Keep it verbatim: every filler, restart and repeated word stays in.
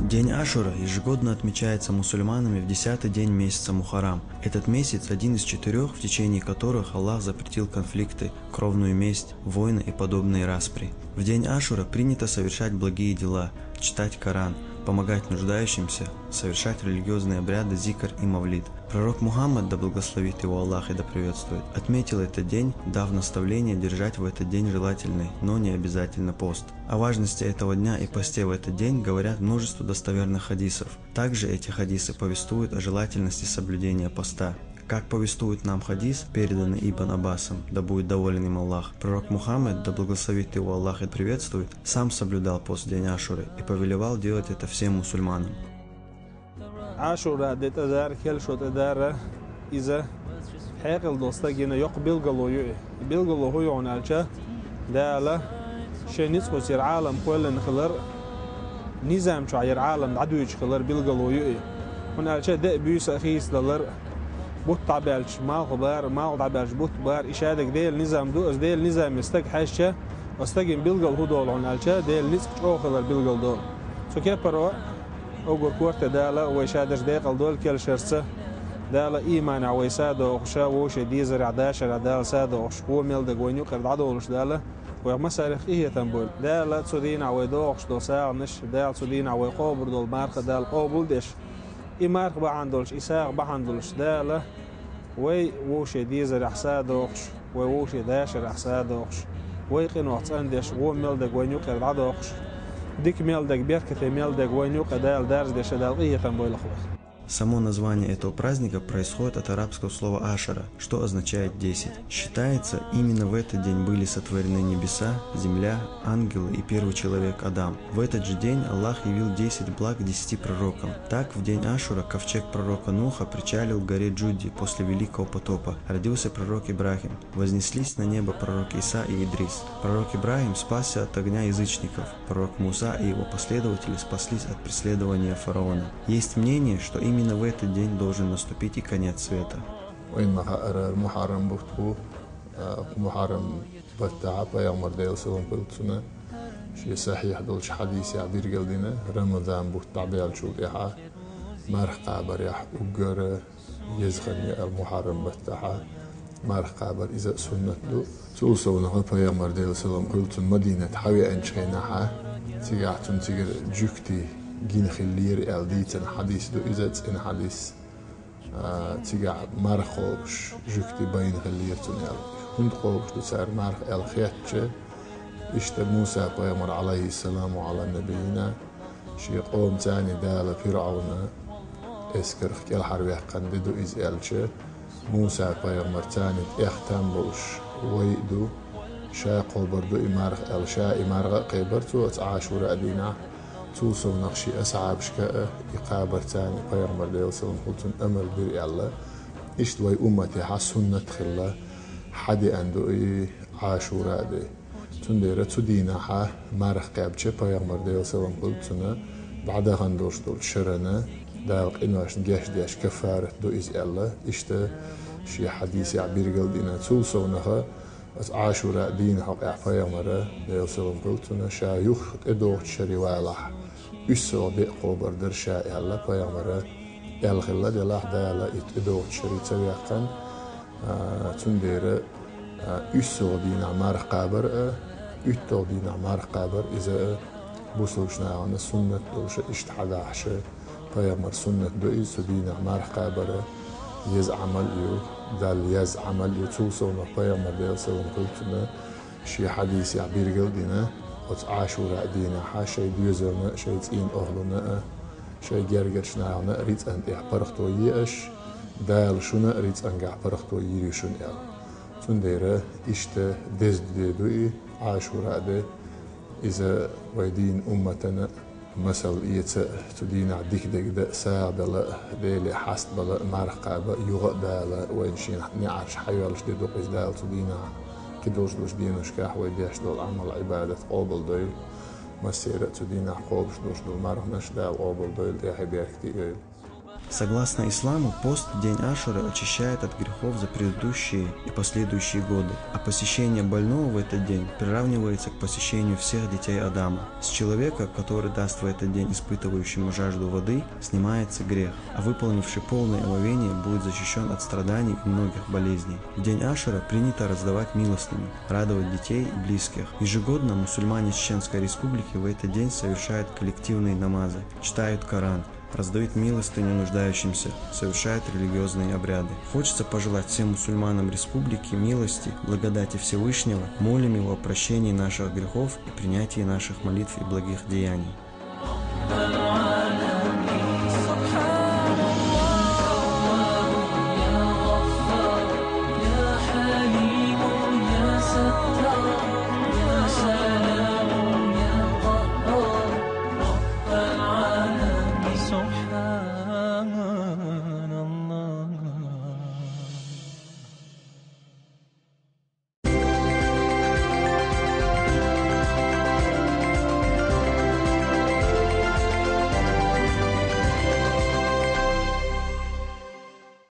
День Ашура ежегодно отмечается мусульманами в десятый день месяца Мухаррам. Этот месяц — один из четырех, в течение которых Аллах запретил конфликты, кровную месть, войны и подобные распри. В день Ашура принято совершать благие дела, читать Коран, помогать нуждающимся, совершать религиозные обряды, зикр и мавлид. Пророк Мухаммад, да благословит его Аллах и да приветствует, отметил этот день, дав наставление держать в этот день желательный, но не обязательно пост. О важности этого дня и посте в этот день говорят множество достоверных хадисов. Также эти хадисы повествуют о желательности соблюдения поста. Как повествует нам хадис, переданный Ибн Аббасом, да будет доволен им Аллах, пророк Мухаммад, да благословит его Аллах и приветствует, сам соблюдал пост в день Ашуры и повелевал делать это всем мусульманам. Ашура де тӀадара, кел шо тӀадара, иза хьекъал долу стагана йоккха билгало ю и. Билгало хӀун ю хьуна аьлча, Дала шен ницкъаца яра Ӏалам кхоьллина хилар, низам чохь яра Ӏалам дӀадуьйцуш хилар билгало ю и. ХӀунда аьлча де а, буьйса а хийцадалар, бутт дӀабаьлча малх бар, малх дӀабаьлча бутт бар, и шадерг Делан низам ду, аса Делан низаме стаг хьаьжча, аса стагана билгал хӀун долу хьуна аьлча, Делан ницкъ чӀогӀа хилар билгал долу. Цу кепара уггар корта Дала вай шадерш декъал дойла келшарца, Дала ийманехь вай садохуша, вовшийн дезарехь, дашарехь Дала садохуш, вон мел дерг вайна юкъара дӀадолуш Дала, вайх массарех къинхетам бойла. Дала цу дийнахь вай дохуш долу сагӀанаш, Дала цу дийнахь вай къобур долу марха Дала къобул деш, и марха бахьана долуш, и сагӀа бахьана долуш Дала вай вовшийн дезарехь садохуш, вай вовшийн дашарехь садохуш, вай къинойх цӀандеш, вон мел дерг вайна юкъара дӀадохуш, дика мел дерг, беркате мел дерг вайна юкъа Дала даржадеш, Дала къинхетам бойла вайх. Само название этого праздника происходит от арабского слова «ашара», что означает «десять». Считается, именно в этот день были сотворены небеса, земля, ангелы и первый человек Адам. В этот же день Аллах явил десять благ десяти пророкам. Так, в день Ашура ковчег пророка Нуха причалил к горе Джудди после Великого потопа. Родился пророк Ибрахим. Вознеслись на небо пророк Иса и Идрис. Пророк Ибрахим спасся от огня язычников. Пророк Муса и его последователи спаслись от преследования фараона. Есть мнение, что именно в этот день должен наступить и конец света. Вайна ма-хаъара, Мухьаррам бутт бу. Мухьаррам баттахь пайхамар, Делан салам хуьлда цунна, шен сахьихь долчу хьадисехь билгалдина, Рамадан бутт дӀабаьллачул тӀаьхьа марха кхабарехь уггар еза хан ю аьлла, Мухьаррам баттахь марха кхабар иза а суннат ду. Цул совнаха пайхамар, Делан салам хуьлда цунна, Мадинат хьавеанчу хенахь, цигахь цунна цигара жуьгтий гина хиллера аьлла дийцина хьадис ду иза, цӀена хьадис. Цигахь марха кхобуш жуьгтий байна хиллера цунна аьлла. ХӀунда кхобуш ду цара марха аьлла хеттача, иштта Муса пайхамар, Ӏалайхиссалам ва Ӏала набийина, шен къомаца Дала ФирӀавна эскарх кӀелхьарваьккхина де ду иза аьлча, Муса пайхамарца тӀех там болуш вай а ду, ша кхобур ду и марха аьлла, ша и марха а кхебара цо оцу Ӏашура дийнахь. Цул совнаха шен асхьабашка а и кхабарца пайхамар, Делан салам хуьлда цунна, амар бира аьлла. Иштта вай умматехь суннат хилла хьадеана ду и Ӏашура де. Цундела цу дийнахь марха кхаьбча пайхамар, Делан салам хуьлда цунна, дӀадахана долуш долчу шарна Дала къиношна гечдеш каффарат ду иза аьлла, иштта шен хьадисехь билгалдина. Цул совнаха оцу Ӏашура дийнан хьокъехь пайхамара, Делан салам хуьлда цунна, ша юха тӀедогӀучу шаре валахь, уьссалгӀа де а кхобур дара ша аьлла, пайхамара аьлла хилла делахь, Дала и тӀедогӀучу шаре ца ваьккхина. Цундела уьссалгӀа дийнахь марха кхабар а, уьтталгӀа дийнахь марха кхабар, иза а бусалба нахана суннат долуш иштта хьадахьаш, пайхамар суннат ду иза, цу дийнахь марха кхабар а еза Ӏамал ю, Далла еза Ӏамал ю. Цул совнаха пайхамар, Делан салам хуьлда цунна, шен хьадисехь билгалдина, оцу Ӏашура дийнахь шайн доьзална а, шайн цӀийнан охӀлана а, шайн гергарчу нахана а рицкъан тӀехь паргӀато е аша, Дала шуна а рицкъангахь паргӀато йийр ю шуна аьлла. Цундела иштта деза де ду и Ӏашура де, иза вай дийна умматана а масал эца а, цу дийнахь дика дерг дан а, сагӀа дала а, Деле хьаставала а, марха кхаба а, юха а Дала вайна шена неӀарш хьайоьллуш де ду-кх иза. Дала цу дийнахь кхидолуш долчу деношкахь вай деш долу Ӏамал-Ӏибадат къобалдойла, массеран а цу дийнахь кхобуш долуш долу марханаш Дала къобалдойла, тӀаьхье беркате а йойла. Согласно исламу, пост в день Ашура очищает от грехов за предыдущие и последующие годы, а посещение больного в этот день приравнивается к посещению всех детей Адама. С человека, который даст в этот день испытывающему жажду воды, снимается грех, а выполнивший полное омовение будет защищен от страданий и многих болезней. В день Ашура принято раздавать милостыню, радовать детей и близких. Ежегодно мусульмане Чеченской Республики в этот день совершают коллективные намазы, читают Коран, раздают милостыню нуждающимся, совершают религиозные обряды. Хочется пожелать всем мусульманам республики милости, благодати Всевышнего, молим Его о прощении наших грехов и принятии наших молитв и благих деяний.